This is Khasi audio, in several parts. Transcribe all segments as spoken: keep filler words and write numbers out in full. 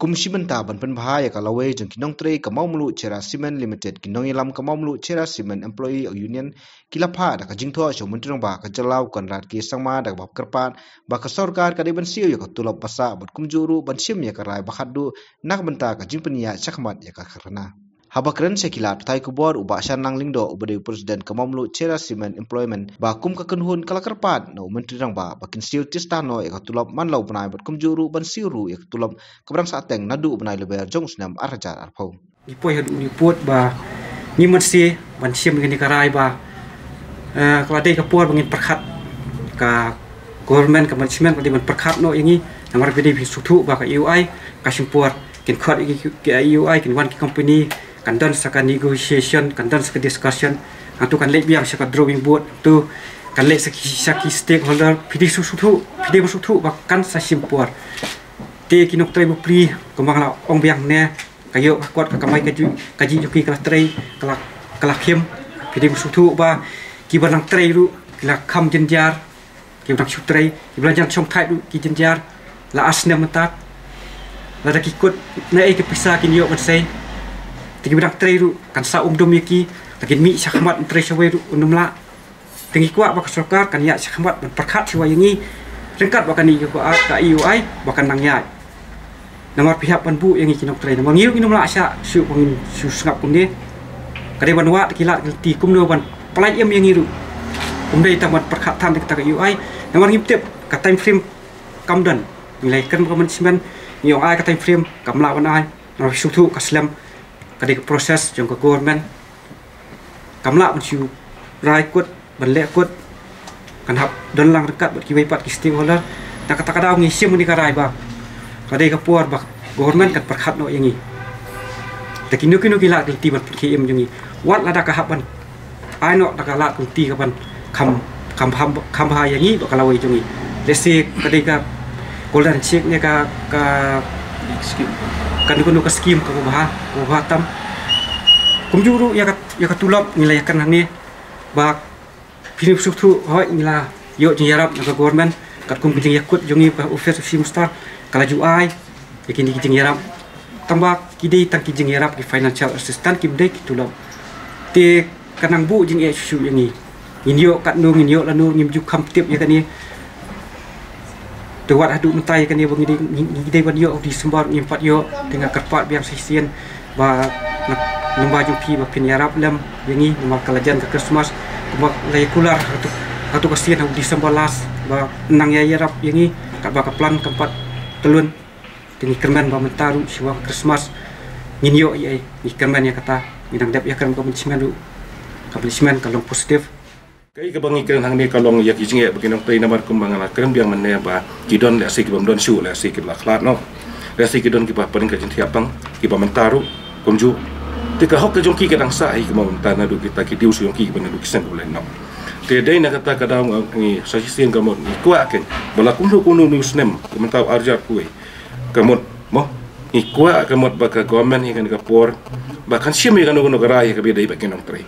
Kum shi bynta ban pynbha ïa ka lawei jong ki nongtrei ka Mawmluh Cherra Cement Limited, ki nongïalam ka Mawmluh Cherra Cement Employee Union ki la phah da ka jingthoh sha u Myntri Rangbah ka jylla u Conrad K Sangma da kaba kyrpad ba ka sorkar ka dei ban siew ïa ka tulop ba sah bad kumjuh ruh ban shim ïa ka rai ba khatduh na ka bynta ka jingpynïaid shakhmat ïa ka karkhana. Haba kren sha ki lad pathai khubor, u Bah Shanlang Lyngdoh uba dei u President ka Mawmluh Cherra Cement Employment, ba kum ka kynhun ka la kyrpad na u Myntri Rangbah ba kin siew tista noh ïa ka tulop man la u bnai bad kumjuh ruh ban siew ruh ïa ka tulop kaba dang sahteng naduh u bnai Lber jong u snem ar hajar arphew. Ngi poi haduh ngi pud ba ngim mynsiem ban shim ïa kane ka rai ba, eh, ka la dei ka por ba ngin pyrkhat, ka government, ka management ka dei ban pyrkhat noh ïa ngi. Namar ba dei phi sngewthuh ba ka E U I ka shim por, kin khot ïa ki, ki E U I, kin wan ki company, kan don sa ka negotiation, kan don sa ka discussion, hangtu kan leit biang sha ka drawing board, tu kan leit sha ki, sha ki stakeholder, phi dei sngewthuh, phi dei sngewthuh ba kan sa shim por. Te ki nongtrei bapli kumba nga la ong biang ne, ka ïoh ka kot ka kamai kajih, kajih jong ki ka la trei, ka la, ka la khim. Phi dei sngewthuh ba kiba nang trei ruh ki la kham jynjar, kiba nang shu trei, kiba la jan shong thait ruh ki jynjar la ar snem mynta. Lada ki kut na ei ka pisa kin ïoh ban sei. Te kiba nang trei ruh kan sa um dum ïa ki, la kin mih shakhmat ban trei shawei ruh un ym lah. Te ngi kwah ba ka sorkar kan ïaid shakhmat ban pyrkhat shuwa ïa ngi ryngkat bad kane ka, ka E U I ba kan nang ïaid. Namar phi hap ban buh ïa ngi ki nongtrei, namar ngi ruh ngim lah shah shuh ba ngin shu sngap kumne. Ka dei ban wad ki lad ki lynti kumno ban pyllait im ïa ngi ruh. Ym dei tang ban pyrkhat than da kata ka E U I, namar ngim tip ka time frame kam don. Ngi la ïakren bad ka management, ngi ong ai ka time frame, kam lah ban ai. Namar shu thuh ka slem, ka dei ka process jong ka government. Kam lah ban shu rai kut, ban leh kut. Kan hap don lang ryngkat bad kiwei pat ki stakeholder. Na kata ka daw ngi shim kane ka rai ba ka dei ka por ba government kan pyrkhat noh ïa ngi. Te kino kino ki lad ki lynti ban pynkhie im jong ngi, wat lada ka hap ban ai noh da ka lad ka lynti kaban kham, kham, kham, kham bha ïa ngi bad ka lawei jong ngi. Let's say ka dei ka golden check ne ka, ka scheme, kano kano ka scheme kaba bha, kaba bha tam. Kumjuh ruh ïa ka, ïa ka tulop ngi la ïakren hangne ba phi sngewthuh, hooid ngi la ïoh jingïarap na ka government katkum ka jingïakut jong ngi, ka office of chief minister ka la ju ai ïa kine ki jingïarap. Tangba ki dei tang ki jingïarap, ki financial assistance, kim dei ki tulop. Te ka nang buh jingeh shuh shuh ïa ngi. Ngin ïoh katno, ngin ïoh lano, ngim ju kham tip ïa kane. Te wat haduh mynta ïa kane ba ngi dei, ngi, ngi dei ban ïoh u December, ngim pat ïoh. Te nga kyrpad biang sa shisien ba na, lyngba jong phi ba phin ïarap lem ïa ngi namar ka la jan ka Christmas. Kumba la ïa kular haduh, haduh ka sien ha u December last ba nang ïa ïarap ïa ngi, katba ka plan kam pat tyllun. Te ngi kyrmen ba mynta ruh shuwa ka Christmas ngin ïoh ïa ei, ngi kyrmen ïa kata. Ngi dang dep ïakren ka management ruh, ka management ka long positive. Kaei kaba ngi kren hangne ka long ïa ki jingeh ba ki nongtrei, namar kumba nga la kren biang mynne ba ki don lehse kiba ym don shuh, lehse kiba la khlad noh, lehse ki don kiba pdeng ka jingthiah pang, kiba mynta ruh kumjuh. Te ka hok ka jong ki ka dang sah hi kumba mynta naduh kita ki dues jong ki kiba naduh ki snem kiba la ïaid noh. Te dei na kata ka daw ngi sa shisien ka mut ngi kwah kein ba la kumno kumno une u snem, ka mynta u ar hajar arphew wei, ka mut mo, ngi kwah ka mut ba ka government hi kane ka por ba kan shim ïa kano kano ka rai ïa kaba dei bad ki nongtrei.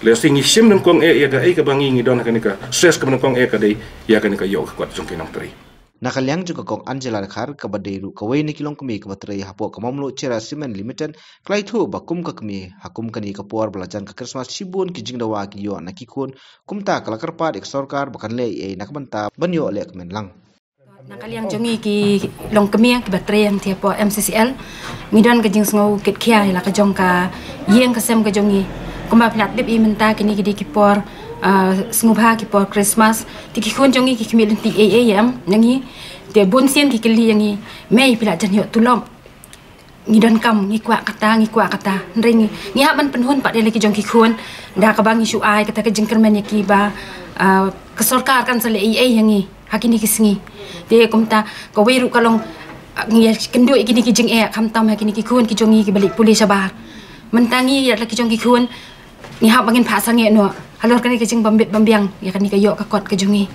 Lehse ngi shim nyngkong eh ïa kaei kaba ngi, ngi don ha kane ka stress kaba nyngkong eh ka dei ïa kane ka ïoh ka kot jong ki nongtrei. Na ka liang jong ka Kong Angela Dkhar kaba dei ruh kawei na ki longkmie kaba trei hapoh ka Mawmluh Cherra Cement Limited, ka la ïathuh ba kum ka kmie, ha kum kane ka por ba la jan ka Christmas shibun ki jingdawa ki ïoh na ki khun, kumta ka la kyrpad ïa ka sorkar ba kan leh ei ei na ka bynta ban ïoh lehkmen lang. Na ka liang jong ngi ki longkmie kiba trei hangtei hapoh M C C L, ngi don ka jingsngew kitkhia ïa la ka jong ka ïing ka sem ka jong ngi. Kumba phi la tip ïa mynta kine ki dei ki por, ah, sngewbha, ki por Christmas. Te ki khun jong ngi ki khmih lynti ei ei ïa em na ngi. Te bun sien ki kylli ïa ngi, mei phi la jan ïoh tulop. Ngi donkam, ngi kwah kata, ngi kwah kata. Hynrei ngi, ngi hap ban pynhun pat ïa la ki jong ki khun da kaba ngi shu ai kata ka jingkyrmen ïa ki ba, ah, ka sorkar kan sa leh ei ei ïa ngi ha kine ki sngi. Te kumta kawei ruh ka long, ah, ngi ïakynduh ïa kine ki jingeh khamtam ha kine ki khun ki jong ngi kiba leit pule shabar. Mynta ngi ïa la ki jong ki khun ngi hap ba ngin phah sangeh noh halor kane ka jingbym bit bym biang ïa kane ka ïoh ka kot ka jong ngi.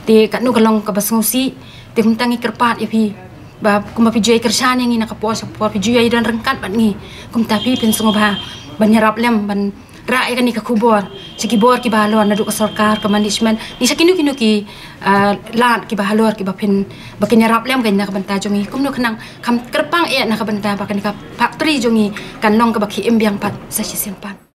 Te katno ka long kaba sngewsih. Te kumta ngi kyrpad ïa phi ba kumba phi ju ïai kyrshan ïa ngi na ka por sha ka por, phi ju ïai don ryngkat bad ngi, kumta phi pynsngewbha ban ïarap lem ban rah ïa kane ka khubor sha ki bor kiba halor, naduh ka sorkar, ka management, ne sha kino kino ki, ah, lad kiba halor kiba phin, ba kin ïarap lem kein na ka bynta jong ngi. Kumno khnang kham kyrpang eh na ka bynta ba kane ka factory jong ngi kan long kaba khie im biang pat sa shisien pat.